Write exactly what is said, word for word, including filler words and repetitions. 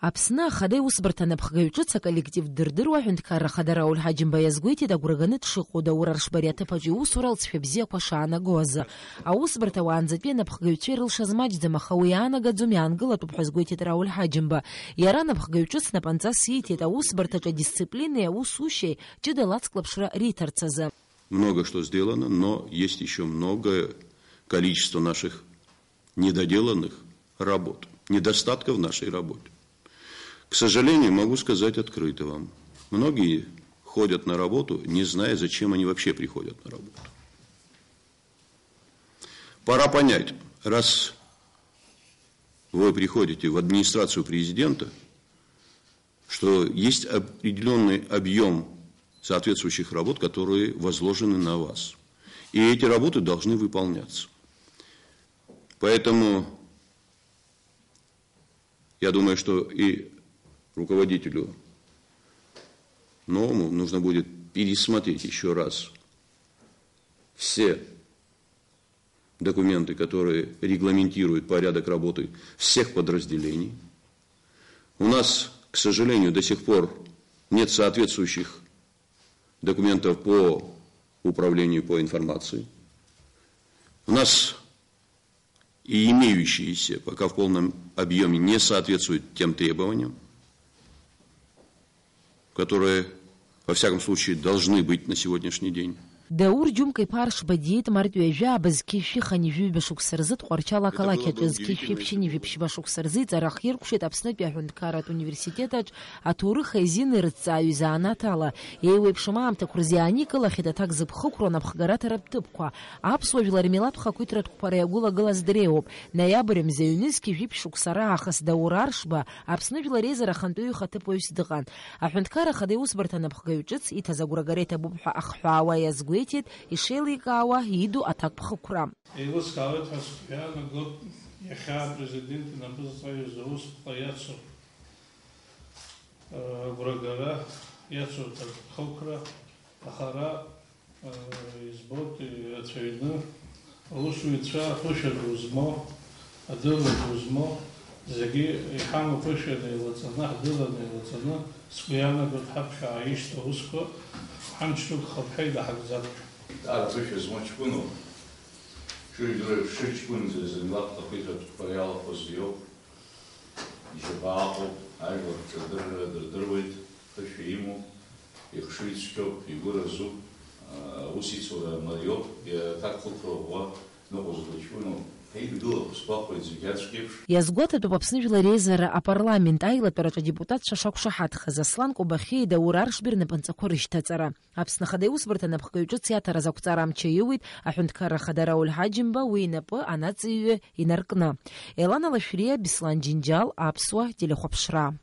Аԥсны Ахада иусбарҭа анапхгаҩ ҿыц аколлектив ддырдыруа аҳәынҭқарра ахада Рауль Ҳаџьымба иазгәеиҭеит агәра ганы дшыҟоу Даур Аршба ари аҭыԥаҿ иусура алҵшәа бзиақәа шаанагоз. Аусбарҭа уаанӡатәи анапхгаҩцәа ирылшаз маҷӡам, аха уи иаанагаӡом, иаангылатәуп ҳәа азгәеиҭеит Рауль Ҳаџьымба. Иара анапхгаҩ ҿыц напынҵас ииҭеит аусбарҭаҿы адисциплинеи аусушьеи ҷыда лацклаԥшра риҭарц азы. Много что сделано, но есть ещё многое количество наших недоделанных работ, недостатков в нашей работе. К сожалению, могу сказать открыто вам, многие ходят на работу, не зная, зачем они вообще приходят на работу. Пора понять, раз вы приходите в администрацию президента, что есть определённый объём соответствующих работ, которые возложены на вас. И эти работы должны выполняться. Поэтому я думаю, что и руководителю новому нужно будет пересмотреть ещё раз все документы, которые регламентируют порядок работы всех подразделений. У нас, к сожалению, до сих пор нет соответствующих документов по управлению по информации. У нас и имеющиеся пока в полном объёме не соответствуют тем требованиям, которые, во всяком случае, должны быть на сегодняшний день. Даур Џьумка-иԥа Аршба диит март ҩажәи аабазқьи шәи хынҩажәи жәаба шықәса рзы Тҟәарчал ақалақь аҿы, зқьи шәи ԥшьынҩажәи ԥшьба шықәса рзы иҵара ахиркәшеит Аԥснытәи аҳәынҭқарратә университет аҿ аҭоурых аизин ирыҭҵааҩы занааҭ ала. Еиуеиԥшым аамҭақәа рзы иааникылахьеит аҭак зыԥхықәроу анапхгараҭаратә ҭыԥқәа. Аԥсуа жәлар рмилаҭтә хақәиҭратә қәԥара иагәылагылаз дреиуоуп. Ноиабр мза ҩнызқьи жәиԥшь шықәса раахыс Даур Аршба Аԥсны Жәлар Реизара ахантәаҩы ихаҭыԥуаҩс дыҟан. Аҳәынҭқарра Ахада иусбарҭа анапхгаҩ ҿыц иҭаз агәрагара иҭабуп ҳәа ахҳәаауа иазгәеиҭеит ишеиликаауа иду аҭакԥхықәра. Еилыскаауеит ҳәа сгәы иаанагоит иахьа апрезидент инапы зҵаҩыз аусԥҟа иацу агәрагара иацу аҭакԥхықәра, аха ара, э, избоит ирацәаҩны аусзуҩцәа аԥышәа ду змоу, адырра ду змоу, зегьы иҳамоу аԥышәа неилаҵаны, ҳдырра неилаҵаны, сгәы иаанагоит ҳаԥхьа ааишьҭу аусқәа ҳамчдук хыԥҳәа идаҳагӡап ҳәа. Даара аԥышәа змоу ҷкәыноуп. Шәыжәлар шәыҷкәынӡа зынлап ахақәиҭратә қәԥара иалахәыз иоуп. Ишьапы ааҟоуп, ажәлар рҿадырра дырдыруеит, ԥышәа имоуп, ихшыҩ цәгьоуп, игәы разуп, аус ицура мариоуп, иаҭакхықәра ӷәӷәа ныҟәызго ҷкәыноуп. Ҳаидгылақәа сгәахәуеит зегь ацәгьеиԥш. Иазгәаҭатәуп Аԥсны Жәлар Реизара апарламент аилатәараҿы адепутатцәа шақәшаҳаҭхаз Аслан Кобахьиеи Даур Аршби рнапынҵақәа рышьҭаҵара. Аԥсны Ахада иусбарҭа анапхгаҩ ҿыц иаҭара азакәҵара амч аиуит аҳәынҭқарра Ахада Рауль Ҳаџьымба, уи инапы анаҵаҩы инаркны. Елана Лашәриа, Беслан Џьынџьал, Аԥсуа телехәаԥшра.